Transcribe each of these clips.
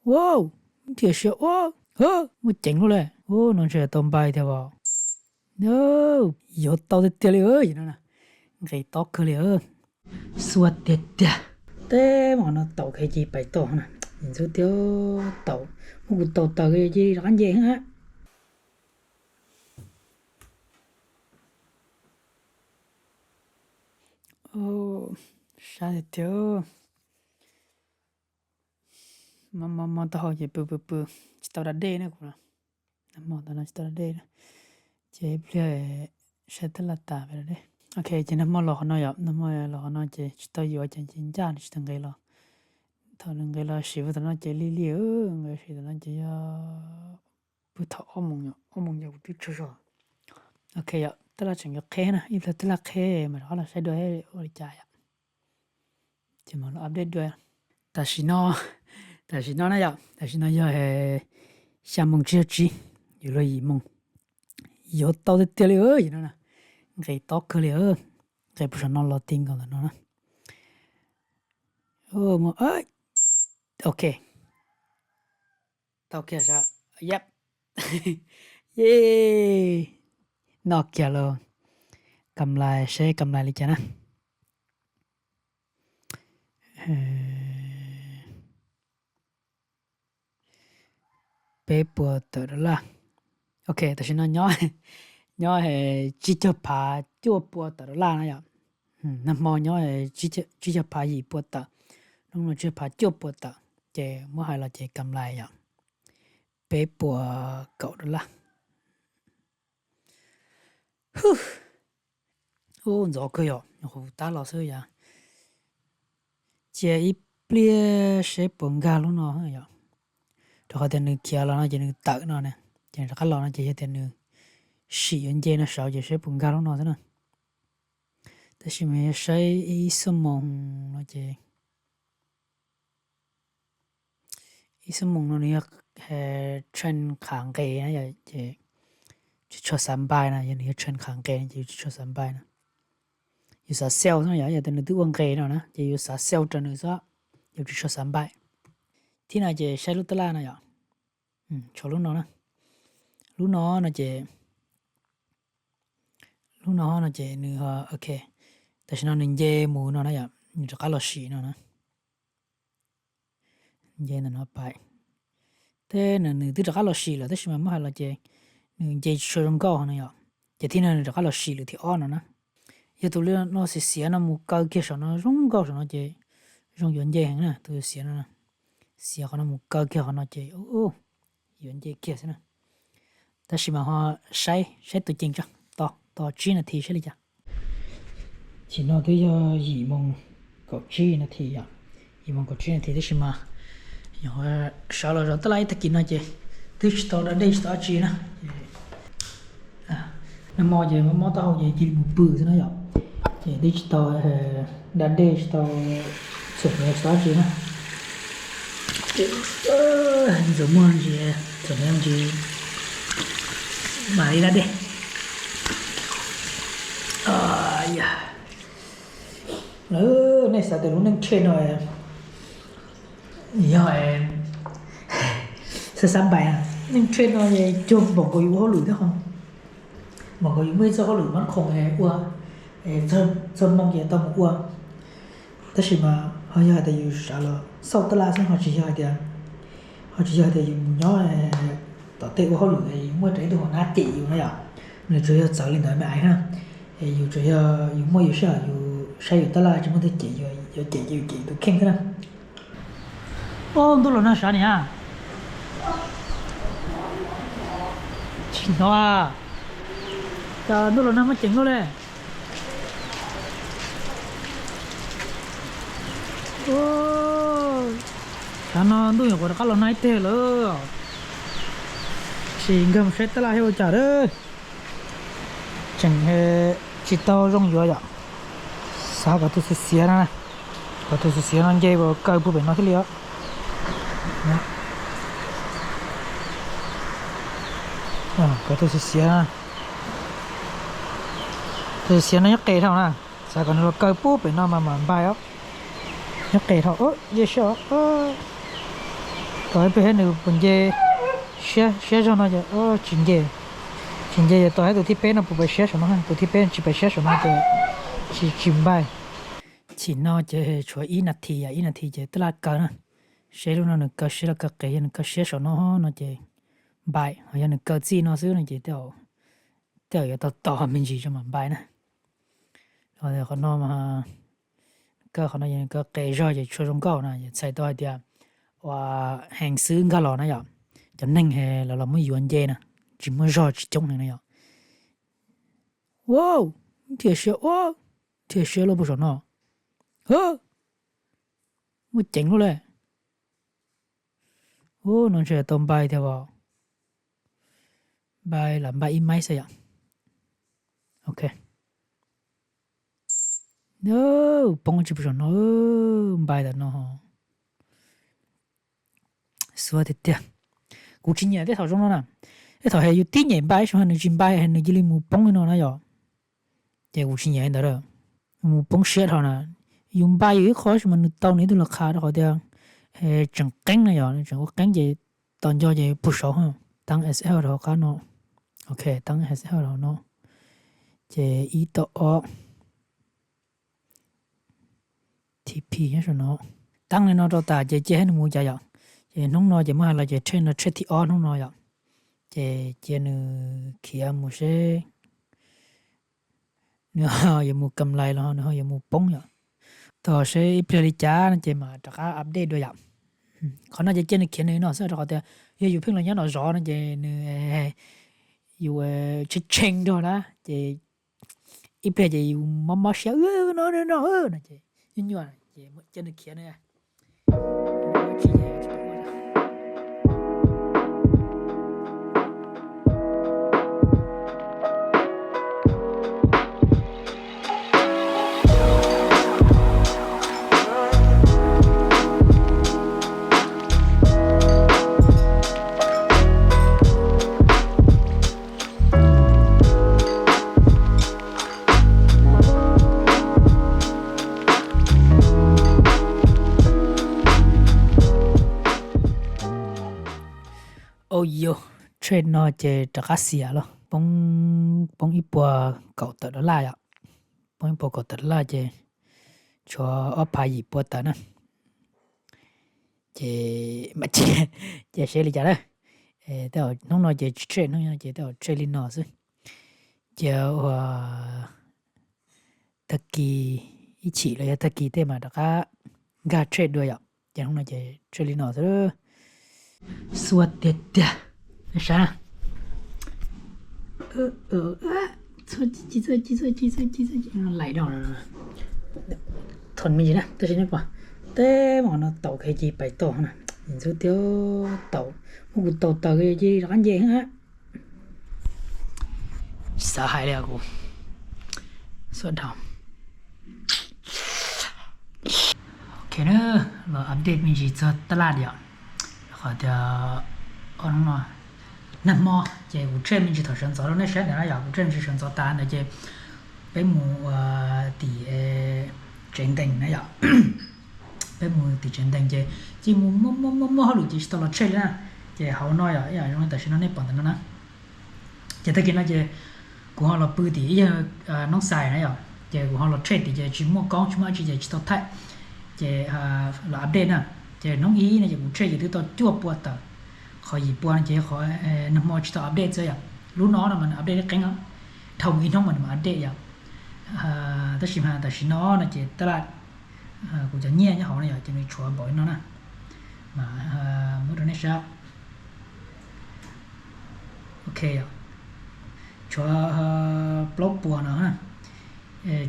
Ua, ntiam sia ua, muaj ceev luaj li. Ua, no ntshe tau npai tiag os. Yuav tau tiag tiag li, no nqis tob kawg li. Xuab tiag tiag. Teb mas no taum khev cia pais toj na. Ntxub tiag, taum, muab kuv taum tawm cia rov qab nce. Sab tiag tiag. Mob mob taub hau ces pw pw pw, tsis tau da dej na kuv no. Nag hmo ntawd no tsis tau da dej na. Ces ib pliag saib tab laj tas pem da dej. Ok, ces nag hmo los qhov no yom, nag hmo los qhov no ces tsis tau yuav ces ncaj nws tsis tau nqis los. Thaum nws nqis los sim pw tom no ces li li, nqis sim tom no ces yog pw thaum ob moos, ob moos yog kuv twb tsaug zog. Ok yom, tab laj tseem yuav qheb na, ib pliag tab laj qheb mas rov qab los saib dua ua li cas yom. Ces mam los update dua. Tam sim no, tam sim no na yom, tam sim no yog xya moos tsib caug tsib, yuav luag yim moos. Yuav tau tiag tiag li no na. Nqis tob kawg li, nqis puag saum no los ti nkaus ntawm no na. Ok, tau kiag sas, yep, ye, noj kiag lawm. Kam lais, seb kam lais li cas na. Peb puas tawm dollar? Ok, tam sim no nyob, nyob tsib caug phav cuaj pua tawm dollar na yom. Nag hmo nyob tsib caug phav yim pua tawm, hnub no tsib caug phav cuaj pua tawm, ces muab hais los ces kam lais yom, peb puas kaum dollar. Ub, ntxov kawg yom, nyuam qhuav tab los xwb yom. Cia ib pliag seb puas nkag lub no yom. Rau qhov tias nws khiav los no ces nws tawm no na, ces nws rov qab los no ces yog tias nws sim yuav nce no saud ces seb puas nkag lub no xwb na. Tab sis mas yog saib ib xuab moos no ces ib xuab moos no nws yog tshee qhav nqes na yom, ces tsis tshua xav npai no, yog nws yog tshee qhav nqes no ces yus tsis tshua xav npai no. Yus xav sell xwb no yom, yog tias nws twb ua nqes no na ces yus xav sell rau nws xwb, yus tsis tshua xav npai. Thib no ces saib lub tab laj no yom, tshuav lub no na. Lub no no ces, lub no no ces nws, ok, tam sim no nws nce mus no na yom, nws rov qab los sim no na. Nce ntawm no pais. Teb nws twb rov qab los sim lawm tab sis mas muab hais los ces nws nce tsis tshua zoo nkauj no yom. Ces thib no nws rov qab los sim lwm thib ob no na. Yog tus li no xiav xiav no mus kaw kiag saum no zoo nkauj saum no ces zoo yuav nce heev na, tus xiav no. Xiav qhov no mus kaw kiag qhov no ces yuav nce kiag xwb na. Tab sis mas ho saib, saib tus ceev tso, tos, tos tsib nas this saib li cas. Chim no twb yog yim moos kaum tsib nas this yom, yim moos kaum tsib nas this tab sis mas sawv los zov tab laj ib tag kis no ces twb tsis tau da dej tsis tau dab tsi na. Nag hmo ces mob taub hau ces cia li mus pw xwb na yom, ces twb tsis tau da dej tsis tau txhuam hniav tsis tau dab tsi na. Ntxuav muag ntsis, txhuam hniav ntsis, mam li da dej. Lawv, nej xav tias lub neej tsheb no yog xab xab npais, neej tsheb no cuag npaum nkaus yus ua hauj lwm thiab ho, npaum nkaus yus muaj ib txoj hauj lwm mab khoom ua, txog hmo ces tau mus ua. Tab sis mas ho yog hais tias yus xav los xauj tab laj xwb ho tsis yog hais tias, ho tsis yog hais tias yus mus nyob tom tej ua hauj lwm es yus muaj rau ib tug hauv nab cem yus na yom. Nws tsuas yog txawv li ntawd me ais na. Es yus tsuas yog yus muaj yus sij hawm yus saib yus tab laj tsis muaj leej twg cem, yuav cem ces yus cem yus tus kheej xwb na. Ub, ntuj los nag sav niam. Tsis hnov, cas ntuj los nag muaj ceev luaj li. Sav no ntuj nyuam qhuav rov qab los nag ib teg lawm. Sim nkag mus saib tab laj thiab ua cas lawm. Tseem tsis tau zoo yuav yom. Xav kom tus xiav xiav no, kom tus xiav xiav no nce kaw puag pem no thiaj li os. Kom tus xiav xiav no, tus xiav xiav no nyob qes dhau na. Xav kom nws los kaw puag pem no mas mam npais os. Nyob qes dhau, ye sij os. Tos ib pliag thiab nws puas nce siab, siab zog no ces tsis nce, tsis nce ces tos thiab tus thib peb no puas pais siab saum no, tus thib peb tsis pais siab saum no ces tsis, tsis npai. Chim no ces tshuav ib nas this, ib nas this ces tab laj kaw na, seb lub no nws kaw siab los kaw qis, yog nws kaw siab saum no no ces npai, ho yog nws kaw txij no xwb no ces tej zaum yuav tau tos me ntsis tso mam npai na. Qhov no, kaw qhov no yog nws kaw qis zog ces tshua zoo nkauj na, txhais tau hais tias ua heev xwb nkag los na yom, cov neeg los los muab yuav nce na, tsis muaj zog tsis coob heev na yom. Ua, dhia siab, ua, dhia siab loj puag saum no. Muaj ceev loj le. Ua, no ntshe tau npai thiab os. Npai lam npai ib maib xwb yom. Ok. Poob tsis puag saum no, npai ntawm no. Xuav tiag tiag. Kuv tsis nyiam tej thaum zoo no na. Tej thaum yus tib nyem npai ib zaug nws tsis npai, nws cia li mus poob li no na yom. Ces kuv tsis nyiam li ntawd lawm. Mus poob siab dhau na. Yus npai yus ib qho tab sis mas nws tau nws ib tug los qha rau qhov tias tseem qeeb na yom, nws tseem ua qeeb ces tos nco ces puag saud, taab S L rau hauv qab no. Ok, taab S L rau hauv no. Ces ib tau ob. T P nyob saum no. Taab li no rau tas ces cia nws mus cas yom. Ces hnub no ces muab hais los ces tsheb no tsheb thib ob hnub no yom. Ces cia nws khiav mus seb nws ho yuav mus kam lais los nws ho yuav mus poob yom. Tos seb ib pliag li cas no ces mam rov qab update dua yom. Qhov no ces cia nws khiav nws no xwb rau qhov tias yog yus pheej los nyob no zov no ces nws, yus tshee tshee nrog na ces ib pliag ces yus mob mob siab no no no ces nyuaj nyuaj ces cia nws khiav na. Au yos, trade no ces rov qab xiam los poob, poob ib puas kaum tawm dollar yom. Poob ib puas kaum tawm dollar ces tshuav ob phav yim pua tawm na. Ces mam cia seb li cas na. Tej zaum hnub no ces tsis trade, hnub no ces tej zaum trade li no xwb. Ces ua tag kis ib chim los yog tag kis tej mam rov qab nkag trade dua yom. Ces hnub no ces trade li no xwb. Xuav tiag tiag. Sav na. Lais da, thov me ntsis na, tab sis nej pom tej hmo no taum khev cia pais tau na, ntxub tiag, taum, muab kuv taum tawm cia rov qab nce. Tsis xav hais li kuv xuav dhau. Ok na, los update me ntsis txog taj laj yom. Qhov tias ob hnub no, nag hmo ces kuv trade me ntsis thaum sawv ntxov rau nej saib ntawd na yom, kuv trade me ntsis sawv ntxov tas ntawd ces peb mus ua tim tsev ntees na yom. Peb mus tim tsev ntees ces cia mus muaj muaj muaj muaj hauj lwm ces tsis tau los trade li na. Ces hauv no yom, ib yam zoo li tam sim no nej pom ntawm no na. Ces tag kis no ces kuv ho los pw tim ib yawg noob xais na yom, ces kuv ho los trade tim ces tsis muaj koob tsis muaj dab tsi ces tsis tau thaij. Ces los update na, ces hnub ib no ces kuv trade ces twb tau cuaj pua tawm, qhov yim pua no ces qhov nag hmo tsis tau update xwb yom. Lub no no mas nws update qeeb os, dhau mus ib hnub mas nws mam update yom. Tab sis mas tam sim no no ces taj laj, kuv cov nyiaj nyob hauv no yom ces nws tshuav npaum li no na, mas muab rau nej saib. Ok, tshuav plaub puas no,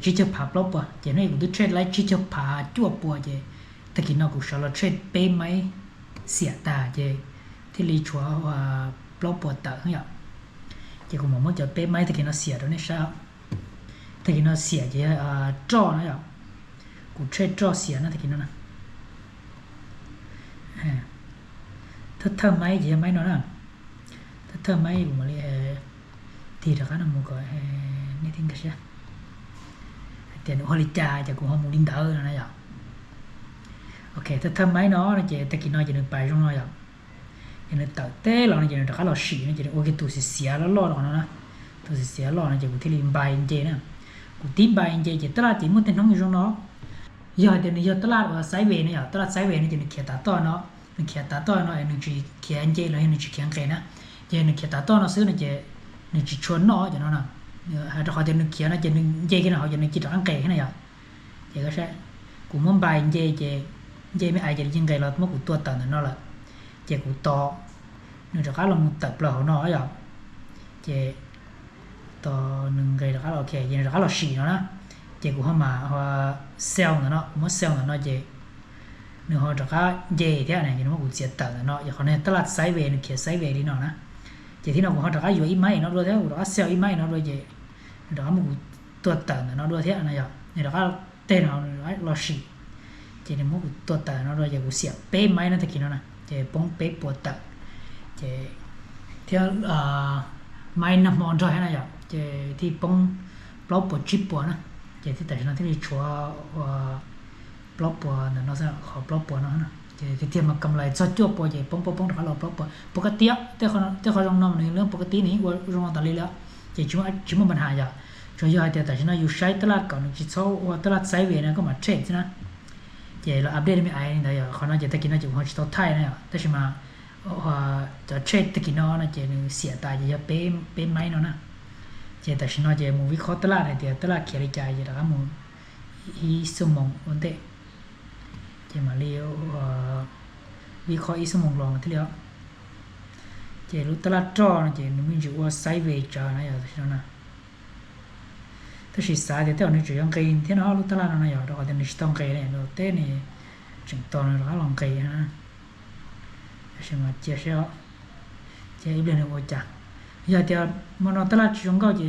tsib caug phav plaub puas ces hnub ib kuv twb trade laib tsib caug phav cuaj pua ces tag kis no kuv sawv los trade peb maib xiam tas ces thiaj li tshuav plaub puas tawm yom. Ces kuv mam muab cov peb maib tag kis no xiam rau nej saib. Tag kis no xiam ces roj na yom. Kuv trade roj xiam na tag kis no na. Thawj thawj maib ces yog maib no na. Thawj thawj maib kuv mam li tig rov qab no mus kom nej thiaj nkag siab hais tias nws ua li cas ces kuv ho mus li ntawd no na yom. Ok, thawj thawj maib no no ces tag kis no ces nws pais zoo no yom. Ces nws tawm teb los no ces nws rov qab los sim no ces nws ua kiag tus xiav xiav loj loj rau qhov no na. Tus xiav xiav loj no ces kuv thiaj li npai nce na. Kuv tib npai nce ces tab laj ces muaj tej hnub zoo no. Yog hais tias nws yog tab laj uas sideways no yom, tab laj sideways no ces nws khiav tav toj no, nws khiav tav toj no es nws tsis khiav nce los yog nws tsis khiav nqes na. Ces nws khiav tav toj no xwb no ces nws tsis tshua noj cov no na. Rau qhov tias nws khiav no ces nws nce kiag no hauv ces nws cia rov qab nqes thiab na yom. Ces kuv muab npai nce ces nce me ais ces nws cia nqes los muab kuv tua tawm ntawm no lawm. Ces kuv tos nws rov qab los mus tawm plaws hauv no yom. Ces tos nws nqes rov qab los, ok, ces nws rov qab los sim no na. Ces kuv ho mam sail ntawm no, kuv muab sail ntawm no ces nws ho rov qab nce thiab na, ces nws muab kuv txiav tawm ntawm no, yog qhov no tab laj sideways, nws khiav sideways li no na. Ces thib no kuv ho rov qab yuav ib maib no dua thiab, kuv rov qab sail ib maib no dua ces nws rov qab muab kuv tua tawm ntawm no dua thiab no yom, nws rov qab tej no los sim. Ces nws muab kuv tua tawm no dua ces kuv xiam peb maib no tag kis no na ces poob peb pua tawm. Ces thiab maib nag hmo nrog thiab na yom, ces thiaj poob plaub pua tsib pua na. Ces thiab tam sim no thiaj li tshuav ua plaub pua ntawm no xwb, qhov plaub pua no na. Ces tiag tiag mas kam lais txog cuaj pua ces poob poob poob rov qab los plaub pua. Pua kab tiab, tej qhov zoo no nws lub pua kab tib nws yeej ua zoo no tas li lawm, ces tsis muaj pab has yom. Tsuas yog hais tias tam sim no yus saib tab laj kom nws tsis txhob ua tab laj sideways no koj mam trade xwb na. Ces los update me ais li ntawd yom, qhov no ces tag kis no ces kuv ho tsis tau thaij na yom, tab sis mas cov trade tag kis no no ces nws xiam tas ces yog peb maib no na. Ces tam sim no ces mus vib khob tab laj hais tias tab laj khiav li cas ces rov qab mus ib xuab moos ua ntej, ces mam li vib khob ib xuab moos los mas thiaj li os. Ces lub tab laj roj no ces nws me ntsis ua sideways tsawv na yom tam sim no na. Tab sis xav tias tej zaum nws tseem yuav nqis thiab no lub tab laj no no yom, rau qhov tias nws tsis tau nqes li, teb nws tseem tos nws rov qab los nqis na. Tab sis mas cia seb os, cia ib pliag nws ua cas. Yog tias hmo no tab laj tsis zoo nkauj ces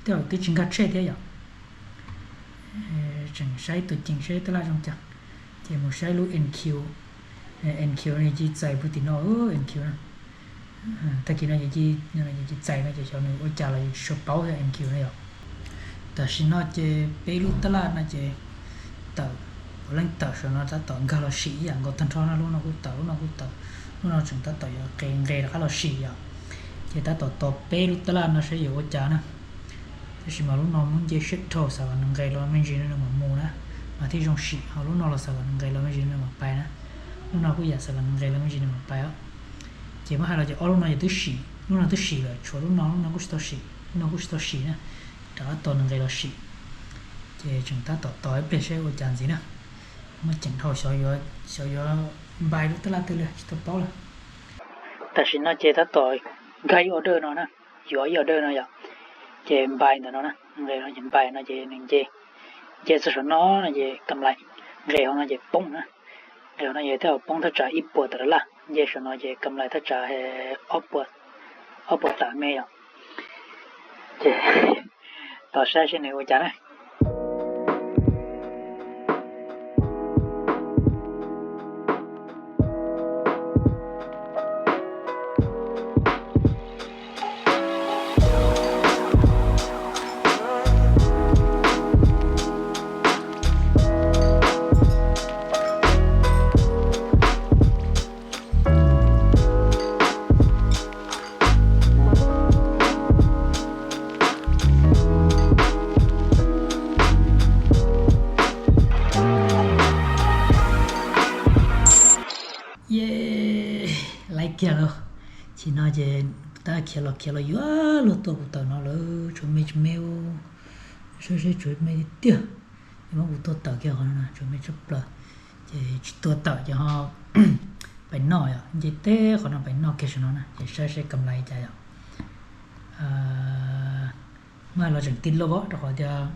tej zaum twb tsis nkag trade thiab yom. Tseem saib tus ceem saib tab laj zoo cas. Ces mus saib lub N Q, N Q no cia txais puag tim no, N Q na. Tag kis no ces cia txais no ces xyov nws ua cas los yus tsis tshua paub thiab N Q na yom. Tam sim no ces peb lub tab laj no ces tawm, puav leej tawm saum no tab tom nkag los sim ib yam nkaus tag nrho na, lub no kuj tawm, lub no kuj tawm, lub no tseem tab tom yuav qes nqes rov qab los sim yom. Ces tab tom tos peb lub tab laj no saib yuav ua cas na. Tab sis mas lub no muab nce siab dhau, xav kom nws nqes los me ntsis no nws mam mus na, mas thiaj zoo sim, ho lub no los xav kom nws nqes los me ntsis no nws mam pais na. Lub no kuj yam xav kom nws nqes los me ntsis nws mam pais os. Ces muab hais los ces ob lub no ces twb sim, lub no twb sim lawm, tshuav lub no, lub no kuj tsis tau sim, lub no kuj tsis tau sim na, rov qab tos nws nqes los sim. Ces tseem tab tom tos ib pliag saib ua cas ntxiv na. Muab ceem dhau, xyov yuav npai lub tab laj twg li tsis tau paub lawm. Tam sim no ces tab tom nkag ib order no na, yuav ib order no yom, ces npai ntawm no na, nqes no ces npai no ces nws nce, nce txog saum no no ces kam lais, nqes hauv no ces poob na, nqes hauv no ces tej zaum poob thaj tsam ib puas tawm dollar, nce saum no ces kam lais thaj tsam ob puas, ob puas tawm me yom. Ces tos saib seb nws ua cas na. Ye, laiv kiag lawm. Tam sim no ces tab khiav los khiav los yuav luag tua kuv tawm no lawm, tshuav me tshuav me, saib seb tshuav me tiag tiag. Yuav muab kuv tua tawm kiag qhov no, tshuav me tshaj plaws. Ces tsis tua tawm ces ho pais noj yom, nce teb qhov no pais noj kiag saum no na, ces saib seb kam lais cas yom. Mas los tseem ti loj rau qhov tias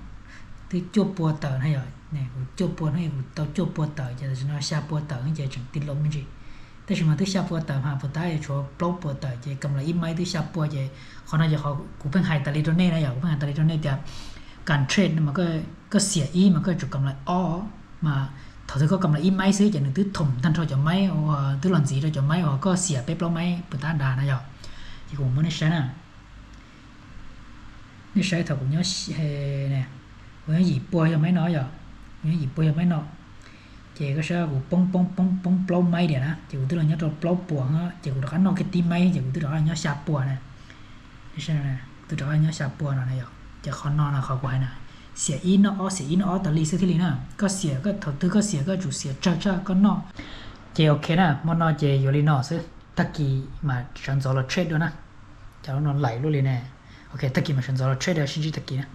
twb cuaj pua tawm na yom, kuv cuaj pua no kuv tau cuaj pua tawm ces tam sim no xya pua tawm ces tseem ti loj me ntsis. Tab sis mas twb xya pua tawm mas puas tab tshuav plaub pua tawm ces kam lais ib maib twb xya pua ces qhov no ces qhov kuv pheej hais tas li rau nej na yom, kuv pheej hais tas li rau nej tias kam trade no mas koj xiam ib mas koj yuav tsum kam lais ob, mas thaum twg koj kam lais ib maib xwb ces nws twb thoom tag nrho cov maib uas twb los ntxiv rau cov maib uas koj xiam peb plaub maib puas tab nrad na yom. Ces kuv muab nej saib na. Nej saib thaum kuv nyob, kuv nyob yim pua yog maib no yom, kuv nyob yim pua yog maib no. Ces koj saib kuv poob poob poob poob plaub maib tiag na, ces kuv twb los nyob rau plaub puas, ces kuv rov qab noj kiag tib maib ces kuv twb rov qab nyob xya puas na. Kuv twb rov qab nyob xya puas no na yom. Ces qhov no na qhov kuv hais na, xiam ib noj ob, xiam ib noj ob tas li xwb thiaj li na. Koj xiam, koj thaum twg koj xiam koj yuav tsum xiam tsawg tsawg koj noj. Ces ok na, hmo no ces yuav li no xwb, tag kis mas sawv ntxov los trade dua na. Cas lub no laim luaj li ne. Ok, tag kis mas sawv ntxov los trade dua, sib ntsib tag kis na.